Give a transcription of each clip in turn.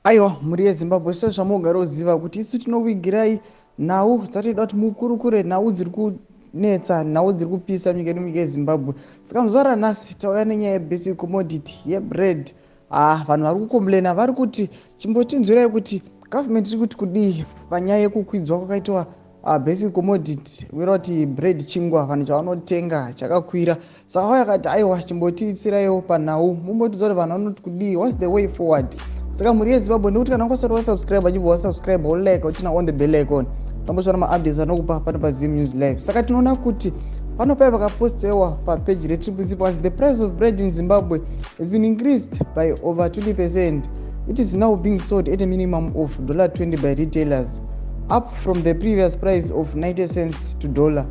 Aiwa, mhuri yeZimbabwe, sezvamugara uziva kuti isu tinokuigirai nhau dzatoida kuti mukurukure, nhau dziri kunetsa, nhau dziri kupisa munyika yedu, munyika yeZimbabwe. Saka muzuva ranhasi tauya nenyaya yebasic commodity yebread. Ah, vanhu vari kucomplaina, vari kuti chimbotinzwirai kuti government iri kuti kudii panyaya yekukwidzwa kwakaitwa basic commodity, kureva kuti bread, chingwa, vanhu chavanotenga chakakwira. Saka vauya akati, aiwa, chimbotiitsiraiwo panhau, mumbotiudza kuti vanhu vanoti kudii, what's the way forward? Saka mhuri yeZimbabwe, ndekuti kana wasati wasubscribe, achibva wasubscribe, wolike, uturn on the bell icon, tambosvana maupdates anokupa pano paZim News Live. Saka tinoona kuti pano paya vakapostewa papeji reTriple C panzi, "The price of bread in Zimbabwe has been increased by over 20%. It is now being sold at a minimum of $20 by retailers, up from the previous price of 90 cents to dollar.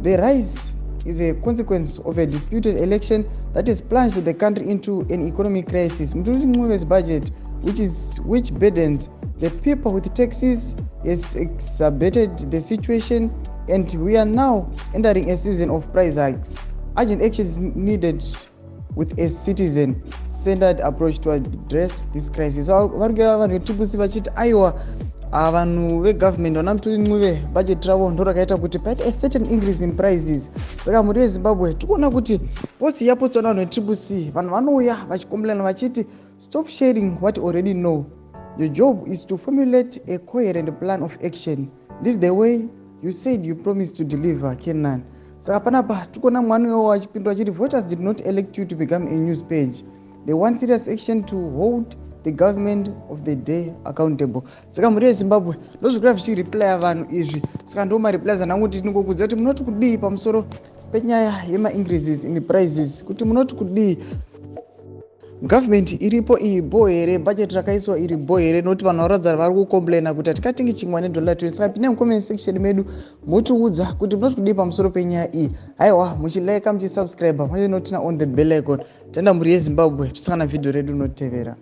The rise is a consequence of a disputed election that has plunged the country into an economic crisis. Mthuli Ncube's budget, which burdens the people with taxes, has exacerbated the situation, and we are now entering a season of price hikes. Urgent action is needed with a citizen centered approach to address this crisis." So vari kuya vanhu veTriple C vachiti, aiwa, vanhu vegovernment, vana Mthuli Ncube, budget ravo ndo rakaita kuti paita a certain increase in prices. Saka mhuri yeZimbabwe, tikuona kuti post yapostwa navanhu veTriple C, vanhu vanouya vachicomplaina vachiti, "Stop sharing what already know. Your job is to formulate a coherent plan of action. Lead the way. You said you promised to deliver, Kenan." Saka panapa tikuona mwana iwowo achipindura achiti, "Voters did not elect you to become a news page. They want serious action to hold the government of the day accountable." Saka mhuri yeZimbabwe, ndozvikuva zvichireplya vanhu izvi. Saka ndo mareplies andanguti tinongokudza kuti munoti kudii pamusoro penyaya yemaincreases in prices, kuti munoti kudii, government iripo iyi bho here, budget rakaiswa iri bho here, nokuti vanhu varatidza vari kucomplaina kuti hatikatengi chingwa nedollar 20. Saka pindai mucomment section medu, motiudza kuti munoti kudii pamusoro penyaya iyi. Haiwa, muchilike, muchisubscribe, muchinoturn on the bell icon. Tenda, mhuri yeZimbabwe, tosangana vhidhio redu inotevera.